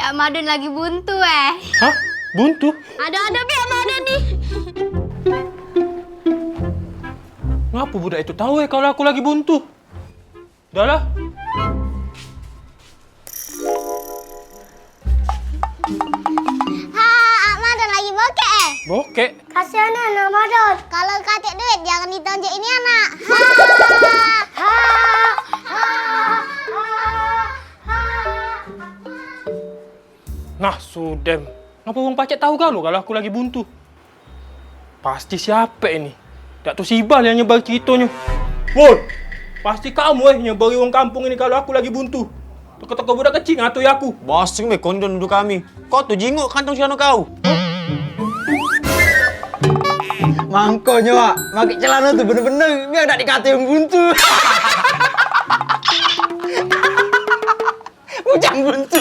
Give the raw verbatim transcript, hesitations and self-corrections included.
Mak Madon lagi buntu, eh. Hah? Buntu? Ado-ado be Mak Madon ni. Ngapo budak itu tau, eh, kalu aku lagi buntu? Dah lah. Ha, Mak Madon lagi bokek, eh? Bokek? Kasihan anak Madon. Kalu katek duit, jangan ditonjok ini anak. Ha. Ha. Ha. Ha. Ha. Nah, sudem. Ngapo wong pacak tau galo kalu aku lagi buntu? Pasti si Apek ini. Dak tu si Ibal yang nyebar ceritonyo. Woi, pasti kamu, eh, nyebari wong kampung ini kalu aku lagi buntu. Teko-teko budak kecik ngatoi aku. Basing be kondon duduk kami. Kau tu jingok kantong celano kau. Mangkonyo, Wak, make celano tu bener-bener biar dak dikate wong buntu. Bujang buntu.